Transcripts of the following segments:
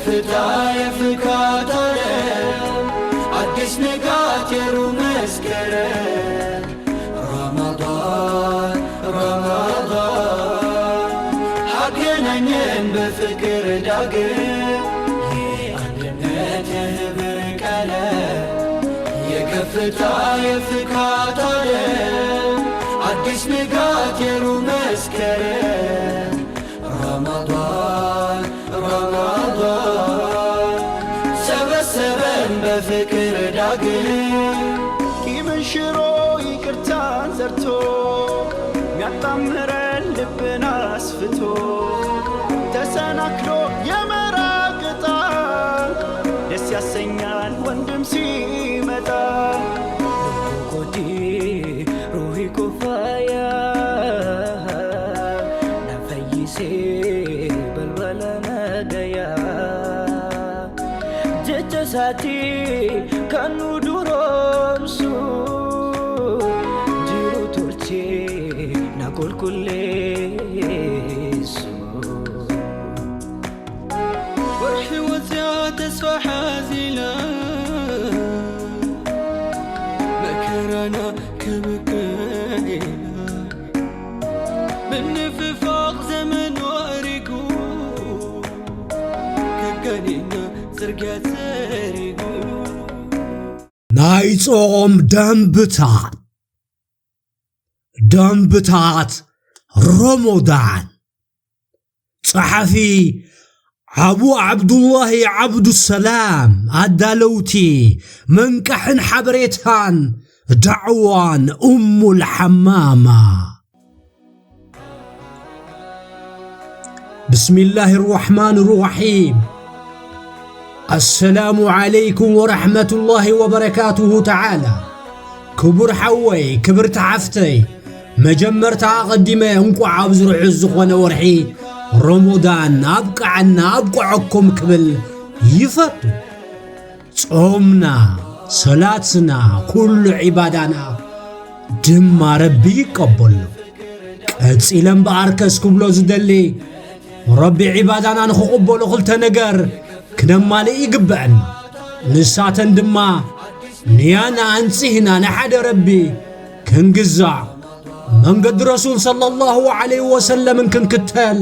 ፍታ የፍካታለ አዲስ ንጋት የሩ መስከረም ረመዳን ረመዳን አገናኘን በፍቅር ዳግም የአንድነት የህብር ቀለም የከፍታ የፍካታለ አዲስ ንጋት የሩ መስከረም ረመዳን ረመዳን ሰበሰበን በፍቅር ዳግም ቂምን ሽሮ ይቅርታን ዘርቶ የሚያጣምረን ልብን አስፍቶ ተሰናክሎ የመራቅጣ ደስ ያሰኛል ወንድም ሲመጣ Koti ruhi kufaya na fayyise balbala na daya jecha sati kanu duromsu jiru turche na kulkullesu ወርሒ ወፅያ ተስፋ ሓዚላ መከራና ከብቅዕ ኢላ ምንፍፋቕ ዘመን ወሪጉ ከጋኔና ፅርግያ ፀሪጉ ናይ ጾም ደንብታት ደንብታት ሮሞዳን ጸሓፊ ዓቡ ዓብዱላሂ ዓብዱሰላም ኣዳለውቲ መንቃሕን ሓበሬታን ዳዕዋን ኡሙል ሓማማ ብስሚላህ ራሕማን ራሒም ኣሰላሙ ዓለይኩም ወራሕመቱላሂ ወበረካቱሁ ተዓላ ክቡር ሓወይ ክብርቲ ሓፍተይ መጀመርታ ኣቐዲመ እንቋዕ ኣብዚ ርሑስ ዝኾነ ወርሒ ሮሞዳን ኣብቅዓና ኣብቅዐኩም ክብል ይፈቱ ጾምና ሰላትና ኩሉ ዒባዳና ድማ ረቢ ይቀበሎ ቀጺለ እምበኣርከስ ክብሎ ዝደሊ ረቢ ዒባዳና ንኽቕበሎ ክልተ ነገር ክነማልእ ይግበአና ንሳተን ድማ ንያና ኣንጺህና ንሓደ ረቢ ክንግዛእ መንገዲ ረሱል ሰለላሁ ዐለይሂ ወሰለምን ክንክተል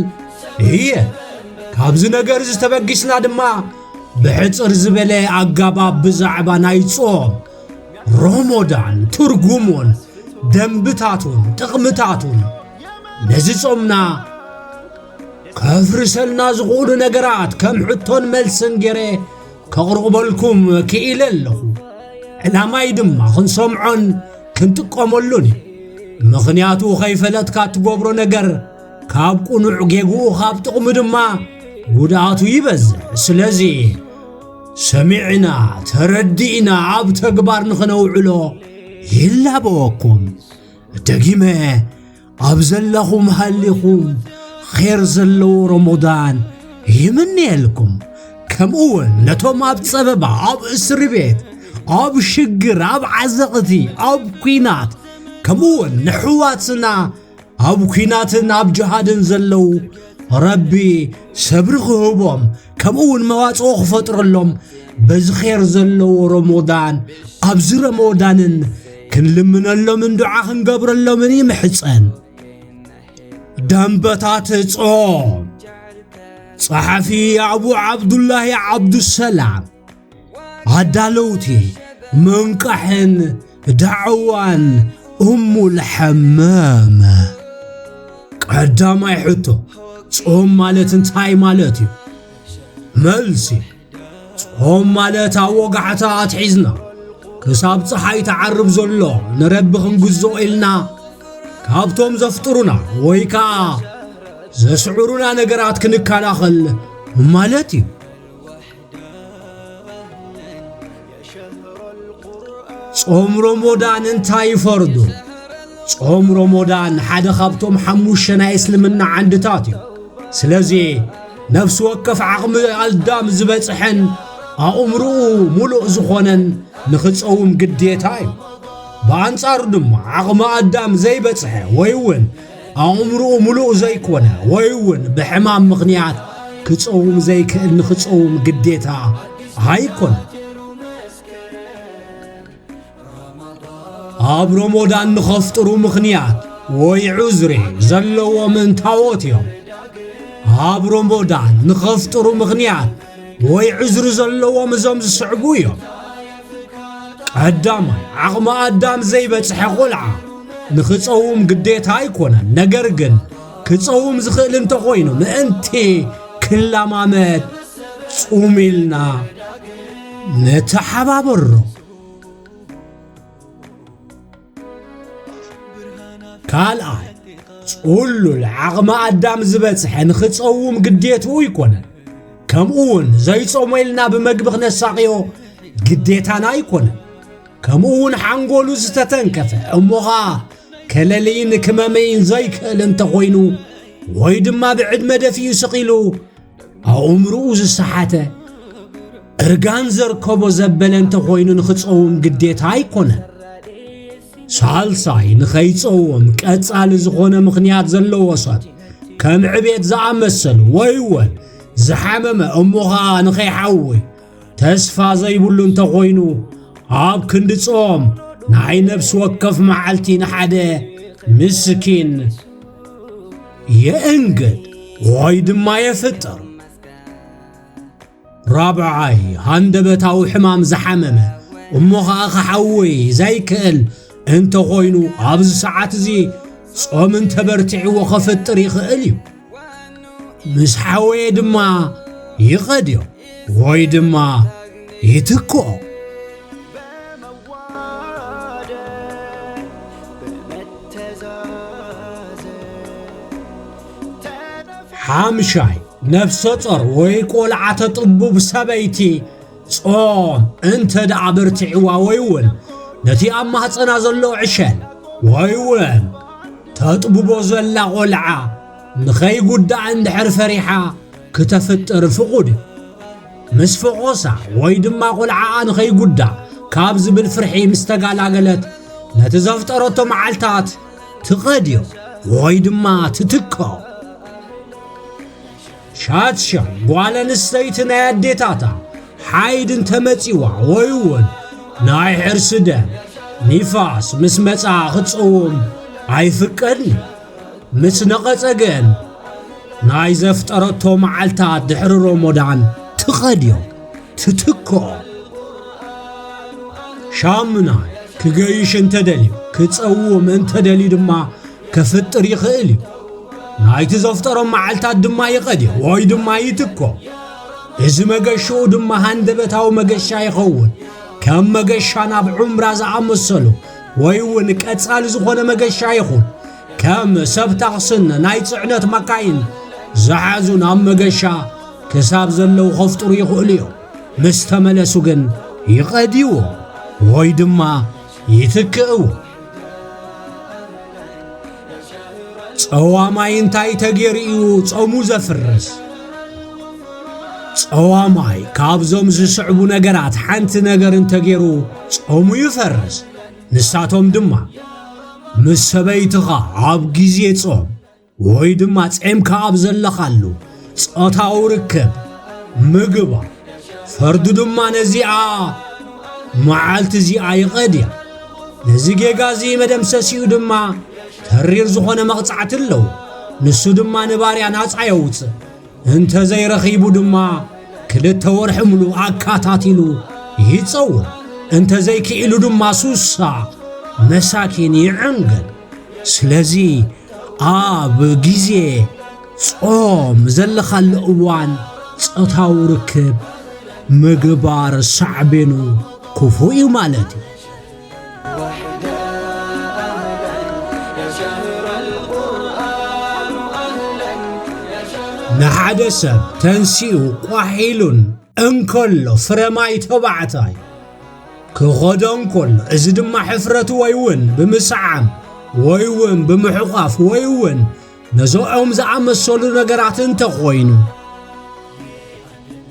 እየ ካብዚ ነገር እዚ ተበጊስና ድማ ብሕጽር ዝበለ ኣጋባብ ብዛዕባ ናይ ጾም ሮሞዳን ትርጉሙን ደንብታቱን ጥቕምታቱን ነዚ ጾምና ከፍርሰልና ዝኽእሉ ነገራት ከም ሕቶን መልስን ገይረ ከቕርበልኩም ክኢለ ኣለኹ። ዕላማይ ድማ ክንሰምዖን ክንጥቀመሉን እዩ። ምኽንያቱ ከይፈለጥካ እትገብሮ ነገር ካብ ቅኑዕ ጌግኡ ካብ ጥቕሙ ድማ ጉድኣቱ ይበዝሕ። ስለዚ ሰሚዕና ተረዲእና ኣብ ተግባር ንኽነውዕሎ ይላበወኩም። ደጊመ ኣብ ዘለኹም ሃሊኹም ኼር ዘለዎ ረሞዳን ይምነየልኩም። ከምኡ እውን ነቶም ኣብ ጸበባ፣ ኣብ እስሪ ቤት፣ ኣብ ሽግር፣ ኣብ ዓዘቕቲ፣ ኣብ ኲናት ከምኡ እውን ንሕዋትና ኣብ ኲናትን ኣብ ጅሃድን ዘለዉ ረቢ ሰብሪ ክህቦም ከምኡ እውን መዋፅኦ ክፈጥረሎም በዚ ኼር ዘለዎ ረሞዳን ኣብዚ ረሞዳንን ክንልምነሎምን ዱዓ ክንገብረሎምን ይምሕፀን። ደንበታት ጾም ጸሓፊ ኣቡ ዓብዱላሂ ዓብዱሰላም ኣዳለውቲ መንቃሕን ዳዕዋን እሙል ሐመመ ቀዳማይ ሕቶ ጾም ማለት እንታይ ማለት እዩ? መልሲ ጾም ማለት ኣብ ወጋሕታ ኣትሒዝና ክሳብ ጸሓይ ትዓርብ ዘሎ ንረቢ ክንግዝኦ ኢልና ካብቶም ዘፍጥሩና ወይ ከኣ ዘስዕሩና ነገራት ክንከላኸል ማለት እዩ። ጾም ሮሞዳን እንታይ ይፈርዱ? ጾም ሮሞዳን ሓደ ካብቶም ሓሙሽተ ናይ እስልምና ዓንድታት እዩ። ስለዚ ነፍሲ ወከፍ ዓቕሚ ኣዳም ዝበጽሐን ኣእምርኡ ሙሉእ ዝኾነን ንኽጸውም ግዴታ እዩ። ብኣንጻሩ ድማ ዓቕሚ ኣዳም ዘይበጽሐ ወይ እውን ኣእምርኡ ሙሉእ ዘይኮነ ወይ እውን ብሕማም ምኽንያት ክጸውም ዘይክእል ንኽጸውም ግዴታ ኣይኮነን። ኣብ ሮሞዳን ንኸፍጥሩ ምኽንያት ወይ ዑዝሪ ዘለዎም እንታዎት እዮም? ኣብ ሮሞዳን ንኸፍጥሩ ምኽንያት ወይ ዑዝሪ ዘለዎም እዞም ዝስዕቡ እዮም። ቀዳማይ፣ ዓቕሚ ኣዳም ዘይበጽሐ ቖልዓ ንኽጸውም ግዴታ ኣይኮነን። ነገር ግን ክጸውም ዝኽእል እንተኾይኑ ምእንቲ ክለማመድ ጹም ኢልና ንተሓባበሮ። ካልኣይ፣ ጽሉል ዓቕሚ ኣዳም ዝበጽሐ ንኽጸውም ግዴትኡ ኣይኮነን። ከምኡ እውን ዘይጾሞ ኢልና ብመግቢ ክነሳቕዮ ግዴታና ኣይኮነን። ከምኡ እውን ሓንጎሉ ዝተተንከፈ እሞ ኸኣ ከለልይን ክመምይን ዘይክእል እንተኾይኑ ወይ ድማ ብዕድመ ደፊኡ ስቕ ኢሉ ኣእምርኡ ዝሰሓተ እርጋን ዘርከቦ ዘበለ እንተኾይኑ ንኽጸውም ግዴታ ኣይኮነን። ሳልሳይ፣ ንኸይጸውም ቀጻሊ ዝኾነ ምኽንያት ዘለዎ ሰብ ከም ዕቤት ዝኣመሰሉ ወይ እውን ዝሓመመ እሞ ኸኣ ንኸይሓዊ ተስፋ ዘይብሉ እንተኾይኑ ኣብ ክንዲ ጾም ናይ ነፍሲ ወከፍ መዓልቲ ንሓደ ምስኪን የእንግድ ወይ ድማ የፍጥር። ራብዓይ፣ ሃንደበታዊ ሕማም ዝሓመመ እሞ ኸኣ ክሓዊ ዘይክእል እንተኾይኑ ኣብዚ ሰዓት እዚ ጾም እንተበርቲዕዎ ከፍጥር ይኽእል እዩ። ምስ ሓወየ ድማ ይቐድዮ ወይ ድማ ይትክኦ። ሓምሻይ፣ ነፍሰ ጾር ወይ ቆልዓ ተጥቡብ ሰበይቲ ጾም እንተ ደኣ በርቲዕዋ ወይ እውን ነቲ ኣብ ማህጸና ዘሎ ዕሸል ወይ እውን ተጥብቦ ዘላ ቆልዓ ንኸይጉዳእ እንድሕር ፈሪሓ ክተፍጥር ፍቑድ እዩ። ምስ ፈቖሳ ወይ ድማ ቆልዓኣ ንኸይጉዳእ ካብ ዝብል ፍርሒ ምስ ተጋላገለት ነቲ ዘፍጠረቶ መዓልታት ትቐድዮ ወይ ድማ ትትክኦ። ሻትሻይ ጓል ኣንስተይቲ ናይ ኣዴታታ ሓይድ እንተመጺዋ ወይ እውን ናይ ሕርሲ ደም ኒፋስ ምስ መጻ ክትጸውም ኣይፍቀድን እዩ። ምስ ነቐጸ ግን ናይ ዘፍጠረቶ መዓልታት ድሕሪ ሮሞዳን ትቐድዮ፣ ትትክኦ። ሻምናይ ክገይሽ እንተደልዩ ክጸውም እንተደልዩ ድማ ከፍጥር ይኽእል እዩ። ናይቲ ዘፍጠሮም መዓልታት ድማ ይቐድዮ ወይ ድማ ይትኮ። እዚ መገሽኡ ድማ ሃንደበታዊ መገሻ ይኸውን። ከም መገሻ ናብ ዑምራ ዝኣመሰሉ ወይ እውን ቀጻሊ ዝኾነ መገሻ ይኹን ከም ሰብ ታክስን ናይ ጽዕነት መካይን ዝሓዙ ናብ መገሻ ክሳብ ዘለዉ ከፍጥሩ ይኽእሉ እዮም። ምስ ተመለሱ ግን ይቐድይዎ ወይ ድማ ይትክእዎ። ጸዋማይ እንታይ ተገይሩ እዩ ጾሙ ዘፍርስ? ጸዋማይ ካብዞም ዝስዕቡ ነገራት ሓንቲ ነገር እንተገይሩ ጾሙ ይፈርስ። ንሳቶም ድማ ምስ ሰበይትኻ ኣብ ግዜ ጾም ወይ ድማ ጼምካ ኣብ ዘለኻሉ ጾታዊ ርክብ ምግባር፣ ፈርዱ ድማ ነዚኣ መዓልቲ እዚኣ ይቐድያ። ነዚ ጌጋ እዚ መደምሰሲኡ ድማ ተሪር ዝኾነ መቕጻዕቲ ኣለዎ። ንሱ ድማ ንባርያ ናጻ የውጽእ። እንተ ዘይረኺቡ ድማ ክልተ ወርሒ ምሉእ ኣካታቲሉ ይጸውም። እንተ ዘይክኢሉ ድማ ሱሳ መሳኪን ይዕንግል። ስለዚ ኣብ ግዜ ጾም ዘለኻሉ እዋን ጾታዊ ርክብ ምግባር ሳዕቤኑ ክፉእ እዩ ማለት እዩ። ንሓደ ሰብ ተንሲኡ ቋሕ ኢሉን እንከሎ ፍረ ማይ ተባዕታይ ክኸዶ እንከሎ፣ እዚ ድማ ሕፍረቱ ወይ እውን ብምስዓም ወይ እውን ብምሕቋፍ ወይ እውን ነዞኦም ዝኣመሰሉ ነገራት እንተኾይኑ፣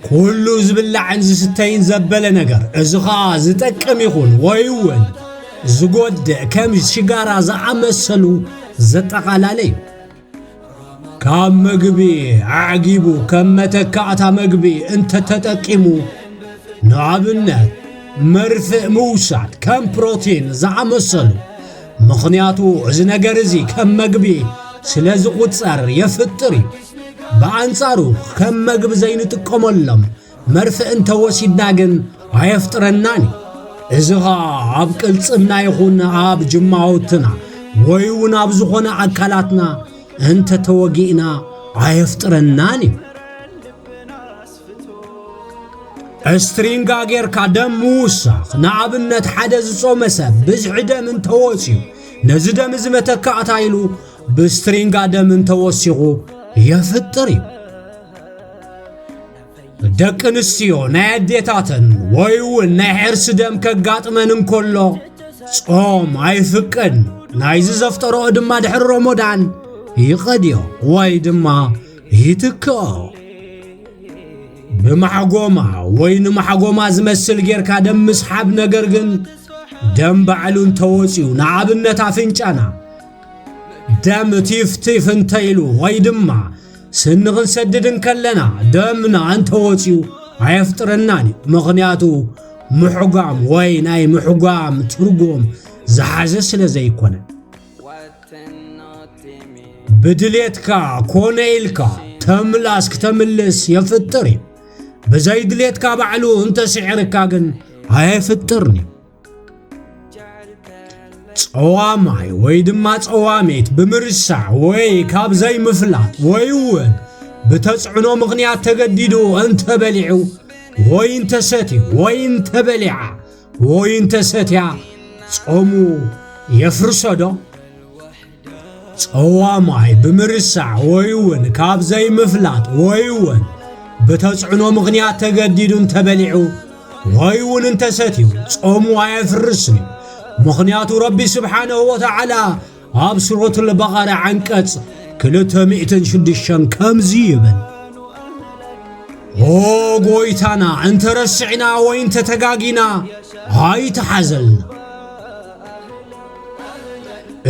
ኩሉ ዝብላዕን ዝስተይን ዘበለ ነገር፣ እዚ ኸኣ ዝጠቅም ይኹን ወይ እውን ዝጎድእ ከም ሽጋራ ዝኣመሰሉ ዘጠቓላለ እዩ። ካብ መግቢ ኣዕጊቡ ከም መተካእታ መግቢ እንተተጠቂሙ፣ ንኣብነት መርፍእ ምውሳድ ከም ፕሮቲን ዝኣመሰሉ። ምኽንያቱ እዚ ነገር እዚ ከም መግቢ ስለ ዝቑጸር የፍጥር እዩ። ብኣንጻሩ ከም መግቢ ዘይንጥቀመሎም መርፍእ እንተወሲድና ግን ኣየፍጥረናን እዩ። እዚ ኸኣ ኣብ ቅልጽምና ይኹን ኣብ ጅማውትና ወይ እውን ኣብ ዝኾነ ኣካላትና እንተተወጊእና ኣየፍጥረናን እዩ። ስትሪንጋ ጌርካ ደም ምውሳኽ፣ ንኣብነት ሓደ ዝጾመ ሰብ ብዝሒ ደም እንተወጽዩ፣ ነዚ ደም እዚ መተካእታ ኢሉ ብስትሪንጋ ደም እንተወሲኹ የፍጥር እዩ። ደቂ ኣንስትዮ ናይ ኣዴታተን ወይ እውን ናይ ሕርሲ ደም ከጋጥመን እንከሎ ጾም ኣይፍቀድን። ናይዚ ዘፍጠረኦ ድማ ድሕሪ ሮሞዳን ይቐድዮ ወይ ድማ ይትክኦ። ብማሕጎማ ወይ ንማሕጎማ ዝመስል ጌርካ ደም ምስሓብ፣ ነገር ግን ደም ባዕሉ እንተወፅዩ፣ ንኣብነት ኣፍንጫና ደም ቲፍ ቲፍ እንተኢሉ ወይ ድማ ስኒ ክንሰድድ እንከለና ደምና እንተወፅዩ ኣየፍጥረናን እዩ። ምኽንያቱ ምሕጓም ወይ ናይ ምሕጓም ትርጉም ዝሓዘ ስለ ዘይኮነ። ብድሌትካ ኮነ ኢልካ ተምላስ ክተምልስ የፍጥር እዩ። ብዘይ ድሌትካ ባዕሉ እንተስዒርካ ግን ኣየፍጥርን እዩ። ጸዋማይ ወይ ድማ ጸዋሚት ብምርሳዕ ወይ ካብ ዘይምፍላጥ ወይ እውን ብተጽዕኖ ምኽንያት ተገዲዱ እንተበሊዑ ወይ እንተሰትዩ ወይ እንተበሊዓ ወይ እንተሰትያ ጾሙ የፍርሶ ዶ? ጸዋማይ ብምርሳዕ ወይ እውን ካብ ዘይምፍላጥ ወይ እውን ብተጽዕኖ ምኽንያት ተገዲዱ እንተበሊዑ ወይ እውን እንተሰትዩ ጾሙ ኣየፍርስን እዩ። ምኽንያቱ ረቢ ስብሓነሁ ወተዓላ ኣብ ሱረቱል በቐራ ዓንቀጽ ክልተ ሚእትን ሽዱሽተን ከምዚ ይብል፣ ኦ ጎይታና፣ እንተረሲዕና ወይ እንተተጋጊና ኣይትሓዘልና።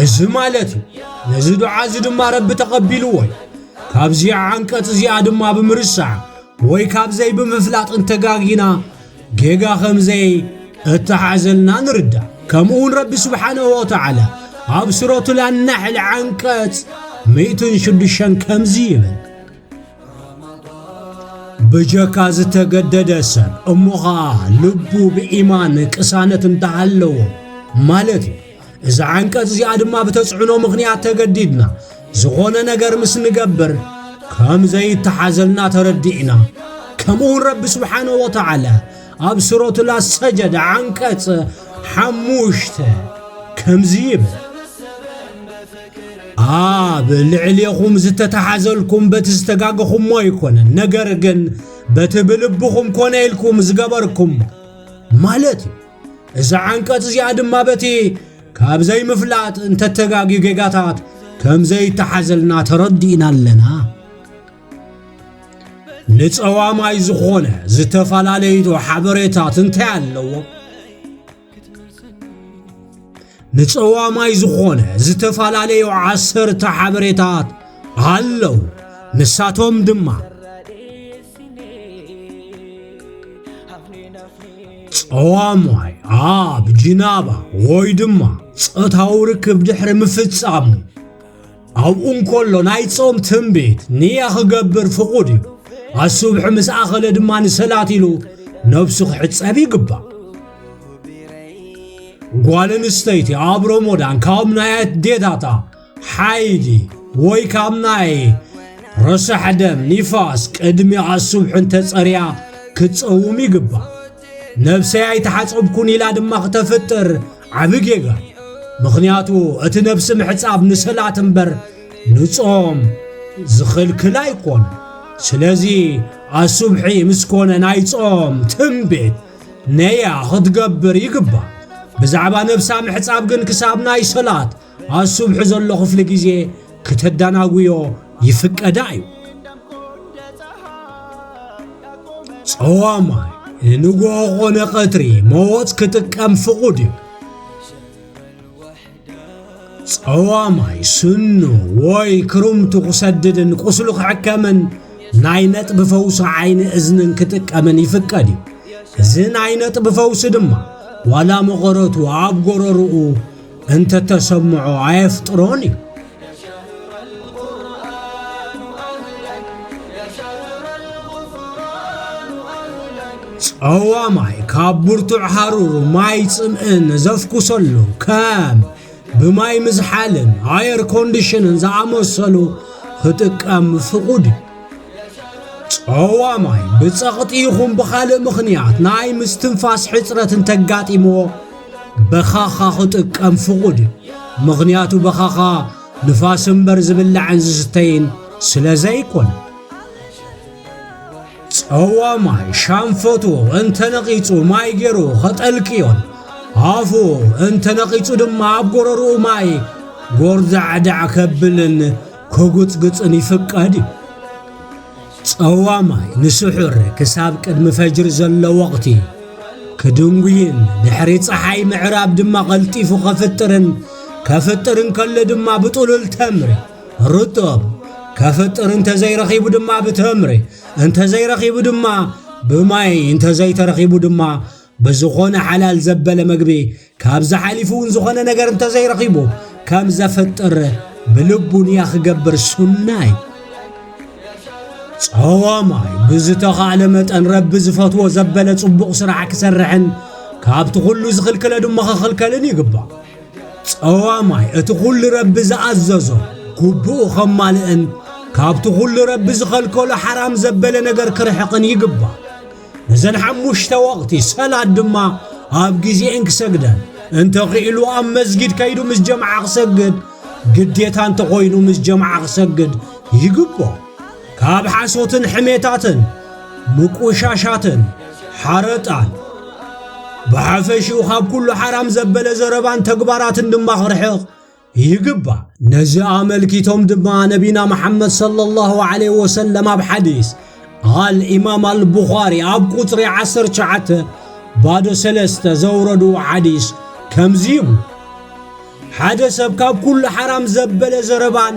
እዚ ማለት እዩ፣ ነዚ ዱዓ እዚ ድማ ረቢ ተቐቢልዎ እዩ። ካብዚኣ ዓንቀጽ እዚኣ ድማ ብምርሳዕ ወይ ካብ ዘይብምፍላጥ እንተጋጊና ጌጋ ከም ዘይ እተሓዘልና ንርዳእ። ከምኡ እውን ረቢ ስብሓነሁ ወተዓላ ኣብ ሱረቱል ኣናሕል ዓንቀጽ ሚእትን ሽዱሽተን ከምዚ ይብል፣ ብጀካ ዝተገደደ ሰብ እሞ ኸዓ ልቡ ብኢማን ቅሳነት እንተሃለዎ ማለት እዩ። እዛ ዓንቀጽ እዚኣ ድማ ብተጽዕኖ ምኽንያት ተገዲድና ዝኾነ ነገር ምስ ንገብር ከም ዘይተሓዘልና ተረዲእና። ከምኡ እውን ረቢ ስብሓነሁ ወተዓላ ኣብ ሱረቱል ኣሰጀድ ዓንቀጽ ሓሙሽተ ከምዚ ይብል፣ ኣብ ልዕሌኹም ዝተተሓዘልኩም በቲ ዝተጋገኹሞ ኣይኮነን፣ ነገር ግን በቲ ብልብኹም ኮነ ኢልኩም ዝገበርኩም ማለት እዩ። እዛ ዓንቀጽ እዚኣ ድማ በቲ ካብ ዘይምፍላጥ እንተተጋግዩ ጌጋታት ከም ዘይተሓዘልና ተረዲእና ኣለና። ንጸዋማይ ዝኾነ ዝተፈላለዩ ሓበሬታት እንታይ ኣለዎ? ንጸዋማይ ዝኾነ ዝተፈላለዩ ዓሰርተ ሓበሬታት ኣለዉ። ንሳቶም ድማ ጸዋማይ ኣብ ጅናባ ወይ ድማ ጾታዊ ርክብ ድሕሪ ምፍጻሙ ኣብኡ እንከሎ ናይ ጾም ትንቢት ንያ ክገብር ፍቑድ እዩ። ኣሱብሒ ምስ ኣኸለ ድማ ንሰላት ኢሉ ነብሱ ክሕጸብ ይግባእ። ጓል ኣንስተይቲ ኣብ ሮሞዳን ካብ ናይ ኣዴታታ ሓይሊ ወይ ካብ ናይ ረሳሕ ደም ኒፋስ ቅድሚ ኣሱብሒ እንተጸርያ ክትጸውም ይግባእ። ነብሰይ ኣይተሓጸብኩን ኢላ ድማ ክተፍጥር ዓቢ ጌጋ። ምኽንያቱ እቲ ነብሲ ምሕጻብ ንሰላት እምበር ንጾም ዝኽልክል ኣይኮነ። ስለዚ ኣሱብሒ ምስ ኮነ ናይ ጾም ትንቢት ነያ ክትገብር ይግባእ። ብዛዕባ ነብሳ ምሕጻብ ግን ክሳብ ናይ ሰላት ኣሱብሒ ዘሎ ክፍሊ ግዜ ክተዳናጉዮ ይፍቀዳ እዩ። ጸዋማይ ንግሆ ኾነ ቀትሪ መወጽ ክጥቀም ፍቑድ እዩ። ጸዋማይ ስኑ ወይ ክርምቱ ክሰድድን ቁስሉ ክሕከምን ናይ ነጥቢ ፈውሲ ዓይኒ እዝንን ክጥቀምን ይፍቀድ እዩ። እዚ ናይ ነጥቢ ፈውሲ ድማ ዋላ መቐረቱ ኣብ ጎረርኡ እንተተሰምዖ ኣየፍጥሮን እዩ። ጸዋማይ ካብ ብርቱዕ ሃሩር ማይ ጽምእን ዘፍኩሰሉ ከም ብማይ ምዝሓልን ኣየር ኮንዲሽንን ዝኣመሰሉ ክጥቀም ፍቑድ እዩ። ጸዋማይ ብጸቕጢ ይኹን ብኻልእ ምኽንያት ናይ ምስትንፋስ ሕጽረት እንተጋጢምዎ በኻኻ ክጥቀም ፍቑድ እዩ። ምኽንያቱ በኻኻ ንፋስ እምበር ዝብላዕን ዝስተይን ስለ ዘይኮነ። ጸዋማይ ሻንፈቱ እንተነቒጹ ማይ ገይሩ ኸጠልቅዮን ኣፉ እንተነቒጹ ድማ ኣብ ጎረርኡ ማይ ጎርዳዕዳዕ ከብልን ክጉጽግጽን ይፍቀድ እዩ። ጸዋማይ ንስሑር ክሳብ ቅድሚ ፈጅሪ ዘሎ ወቕቲ ክድንጉይን ድሕሪ ጸሓይ ምዕራብ ድማ ቀልጢፉ ከፍጥርን ከፍጥር እንከሎ ድማ ብጥሉል ተምሪ ርጥብ ከፍጥር እንተዘይረኺቡ ድማ ብተምሪ እንተዘይረኺቡ ድማ ብማይ እንተዘይተረኺቡ ድማ ብዝኾነ ሓላል ዘበለ መግቢ ካብዚ ሓሊፉ እውን ዝኾነ ነገር እንተዘይረኺቡ ከም ዘፍጥር ብልቡ ንያ ክገብር ሱና እዩ። ጸዋማይ ብዝተኻእለ መጠን ረቢ ዝፈትዎ ዘበለ ጽቡቕ ስራሕ ክሰርሕን ካብቲ ኩሉ ዝኽልክለ ድማ ክኽልከልን ይግባእ። ጸዋማይ እቲ ኩሉ ረቢ ዝኣዘዞ ግቡኡ ከማልእን ካብቲ ኩሉ ረቢ ዝኸልከሎ ሓራም ዘበለ ነገር ክርሕቕን ይግባእ። ነዘን ሓሙሽተ ወቕቲ ሰላት ድማ ኣብ ግዜኤን ክሰግደን እንተኽኢሉ ኣብ መስጊድ ከይዱ ምስ ጀምዓ ክሰግድ ግዴታ እንተኾይኑ ምስ ጀምዓ ክሰግድ ይግቦ። ካብ ሓሶትን ሕሜታትን ምቁሻሻትን ሓረጣን ብሓፈሽኡ ካብ ኩሉ ሓራም ዘበለ ዘረባን ተግባራትን ድማ ክርሕቕ ይግባእ። ነዚ ኣመልኪቶም ድማ ነቢና መሓመድ ሰለላሁ ዐለይሂ ወሰለም ኣብ ሓዲስ ኣልኢማም ኣልቡኻሪ ኣብ ቁጽሪ ዓሰርተ ትሽዓተ ባዶ ሰለስተ ዘውረድዎ ሓዲስ ከምዚ ይብሉ። ሓደ ሰብ ካብ ኩሉ ሓራም ዘበለ ዘረባን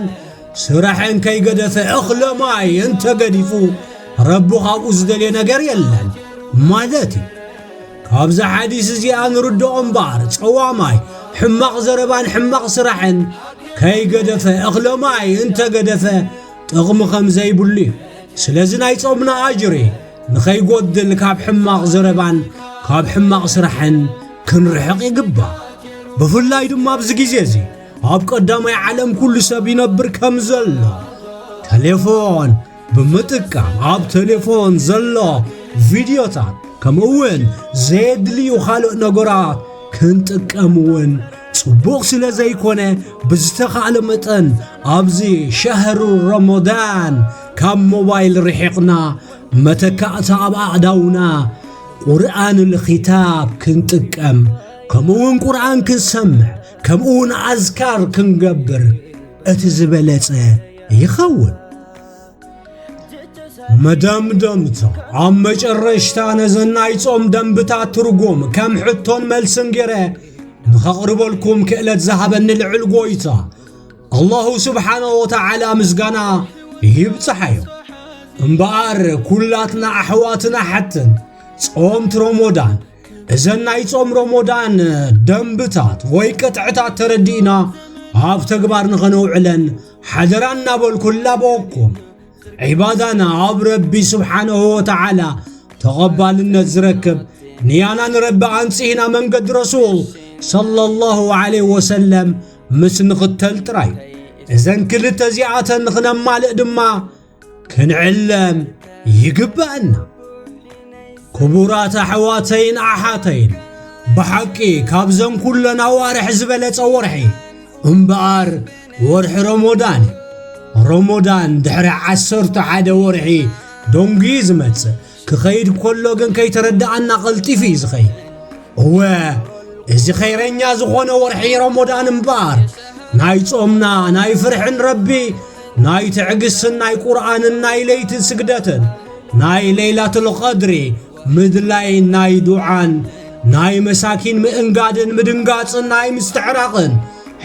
ስራሕን ከይገደፈ እኽለ ማይ እንተገዲፉ ረቢ ካብኡ ዝደልዮ ነገር የለን ማለት እዩ። ካብዛ ሓዲስ እዚኣ ንርድኦ እምበኣር ጸዋማይ ሕማቕ ዘረባን ሕማቕ ስራሕን ከይገደፈ እኽለ ማይ እንተገደፈ ጥቕሚ ከም ዘይብሉ እዩ። ስለዚ ናይ ጾምና ኣጅሪ ንኸይጎድል ካብ ሕማቕ ዘረባን ካብ ሕማቕ ስራሕን ክንርሕቕ ይግባእ። ብፍላይ ድማ ኣብዚ ግዜ እዚ ኣብ ቀዳማይ ዓለም ኩሉ ሰብ ይነብር ከም ዘሎ ተሌፎን ብምጥቃም ኣብ ተሌፎን ዘሎ ቪድዮታት ከምኡ እውን ዘየድልዩ ካልእ ነገራት ክንጥቀም እውን ጽቡቕ ስለ ዘይኮነ ብዝተኻእለ መጠን ኣብዚ ሸህሩ ረመዳን ካብ ሞባይል ርሒቕና መተካእታ ኣብ ኣእዳውና ቁርኣን ልኪታብ ክንጥቀም ከምኡ እውን ቁርኣን ክንሰምዕ ከምኡ እውን ኣዝካር ክንገብር እቲ ዝበለጸ ይኸውን። መደምደምታ ኣብ መጨረሽታ ነዘን ናይ ጾም ደንብታት ትርጉም ከም ሕቶን መልስን ገይረ ንኸቕርበልኩም ክእለት ዝሃበኒ ልዑል ጎይታ ኣላሁ ስብሓነሁ ወተዓላ ምስጋና ይብጽሓዮ። እምበኣር ኩላትና ኣሕዋትን ኣሓትን ጾምቲ ሮሞዳን እዘን ናይ ጾም ሮሞዳን ደንብታት ወይ ቅጥዕታት ተረዲእና ኣብ ተግባር ንኸነውዕለን ሓደራ እናበልኩ እላበወኩም። ዒባዳና ኣብ ረቢ ስብሓነሁ ወተዓላ ተቐባልነት ዝረክብ ንያና ንረቢ ኣንጽህና መንገዲ ረሱል ሰለላሁ ዐለይሂ ወሰለም ምስ ንኽተል ጥራይ። እዘን ክልተ እዚኣተን ንኽነማልእ ድማ ክንዕለም ይግበኣና። ክቡራት ኣሕዋተይን ኣሓተይን፣ ብሓቂ ካብዘን ኩለን ኣዋርሕ ዝበለጸ ወርሒ እምበኣር ወርሒ ሮሞዳን እዩ። ሮሞዳን ድሕሪ ዓሰርተ ሓደ ወርሒ ደንጉዩ ዝመጽእ፣ ክኸይድ ከሎ ግን ከይተረድኣና ቀልጢፉ እዩ ዝኸይድ። እወ፣ እዚ ኸይረኛ ዝኾነ ወርሒ ሮሞዳን እምበኣር፣ ናይ ጾምና፣ ናይ ፍርሕን ረቢ፣ ናይ ትዕግስትን ናይ ቁርኣንን ናይ ለይቲ ስግደትን፣ ናይ ለይላቱል ቐድሪ ምድላይን ናይ ዱዓን፣ ናይ መሳኪን ምእንጋድን ምድንጋጽን ናይ ምስትዕራቕን፣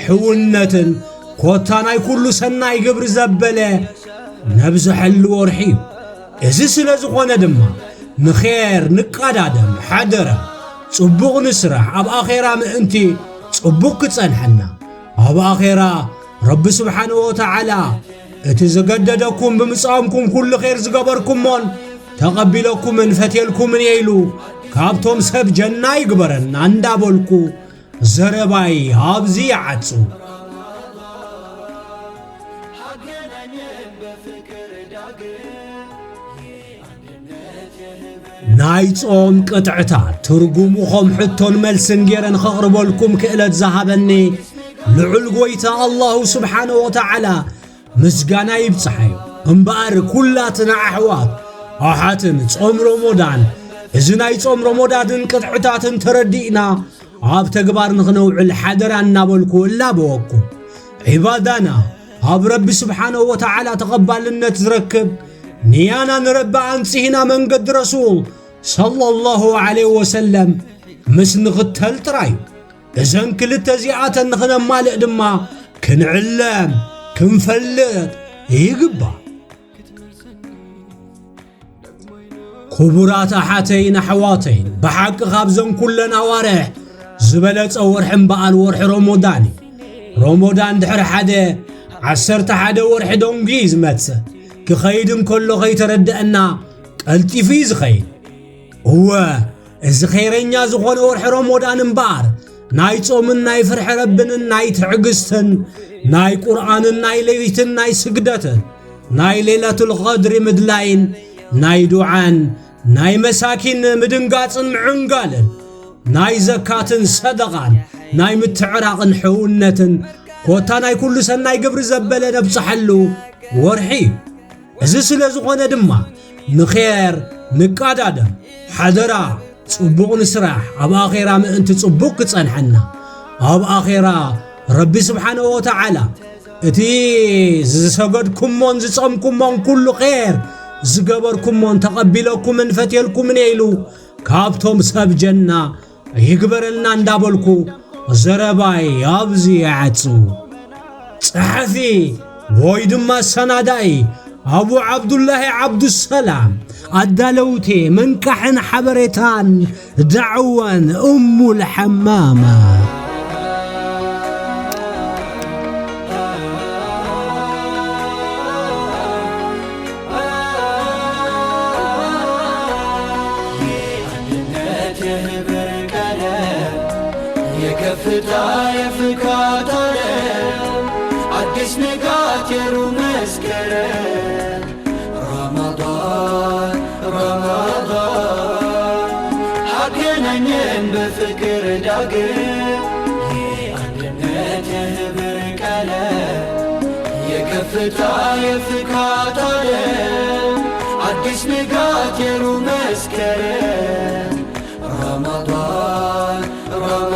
ሕውነትን ኮታ ናይ ኩሉ ሰናይ ግብሪ ዘበለ ነብዝሐሉ ወርሒ እዩ። እዚ ስለ ዝኾነ ድማ ንኼር ንቃዳደም ሓደራ፣ ጽቡቕ ንስራሕ ኣብ ኣኼራ ምእንቲ ጽቡቕ ክጸንሐና። ኣብ ኣኼራ ረቢ ስብሓንሁ ወተዓላ እቲ ዝገደደኩም ብምጻምኩም ኩሉ ኼር ዝገበርኩሞን ተቐቢለኩምን ፈትየልኩምን እየ ኢሉ ካብቶም ሰብ ጀና ይግበረና እንዳበልኩ ዘረባይ ኣብዚ ይዓጹ። ናይ ጾም ቅጥዕታት ትርጉሙ ኸም ሕቶን መልስን ገይረ ንኸቕርበልኩም ክእለት ዝሃበኒ ልዑል ጐይታ ኣላሁ ስብሓነ ወተዓላ ምስጋና ይብጽሓዮ። እምበኣር ኩላትና ኣሕዋት ኣሓትን ጾም ሮሞዳን እዚ ናይ ጾም ሮሞዳንን ቅጥዕታትን ተረዲእና ኣብ ተግባር ንኽነውዕል ሓደራ እናበልኩ እላበወኩም። ዒባዳና ኣብ ረቢ ስብሓነሁ ወተዓላ ተቐባልነት ዝረክብ ንያና ንረቢ ኣንጽህና መንገዲ ረሱል ሰለላሁ ዐለይሂ ወሰለም ምስ ንኽተል ጥራይ እዩ። እዘን ክልተ እዚኣተን ንኽነማልእ ድማ ክንዕለም፣ ክንፈልጥ ይግባእ። ክቡራት ኣሓተይን ኣሕዋተይን፣ ብሓቂ ካብዘን ኩለን ኣዋርሕ ዝበለጸ ወርሒ እምበኣር ወርሒ ሮሞዳን እዩ። ሮሞዳን ድሕሪ ሓደ ዓሰርተ ሓደ ወርሒ ደንጉዩ እዩ ዝመጽእ። ክኸይድ እንከሎ ከይተረድአና ቀልጢፉ እዩ ዝኸይድ። እወ፣ እዚ ኸይረኛ ዝኾነ ወርሒ ሮሞዳን እምበኣር፣ ናይ ጾምን ናይ ፍርሒ ረብንን ናይ ትዕግስትን፣ ናይ ቁርኣንን ናይ ለይትን ናይ ስግደትን፣ ናይ ሌለቱል ቐድሪ ምድላይን፣ ናይ ዱዓን፣ ናይ መሳኪን ምድንጋጽን ምዕንጋልን፣ ናይ ዘካትን ሰደቓን፣ ናይ ምትዕራቕን ሕውነትን፣ ኮታ ናይ ኩሉ ሰናይ ግብሪ ዘበለ ነብጽሐሉ ወርሒ እዩ። እዚ ስለ ዝኾነ ድማ ንኼር ንቃዳደም። ሓደራ ጽቡቕ ንስራሕ፣ ኣብ ኣኼራ ምእንቲ ጽቡቕ ክጸንሐና። ኣብ ኣኼራ ረቢ ስብሓነሁ ወተዓላ እቲ ዝሰገድኩሞን ዝጸምኩሞን ኩሉ ኼር ዝገበርኩሞን ተቐቢለኩምን ፈትየልኩምን እየ ኢሉ ካብቶም ሰብ ጀና ይግበረልና እንዳበልኩ ዘረባይ ኣብዚ ይዓጽው። ጸሓፊ ወይ ድማ ኣሰናዳኢ ኣቡ ዓብዱላሂ ዓብዱሰላም፣ ኣዳለውቲ ምንቃሕን ሓበሬታን ዳዕዋን እሙል ሓማማ። የአንድነት የህብር ቀለም፣ የከፍታ የፍካት ዓለም፣ አዲስ ንጋት የሩብ መስከረም። ረመዳን፣ ረመዳን፣ አገናኘን በፍቅር ዳግም። የአንድነት የህብር ቀለም፣ የከፍታ የፍካት ዓለም፣ አዲስ ንጋት የሩብ መስከረም። ረመዳን፣ ረመዳን፣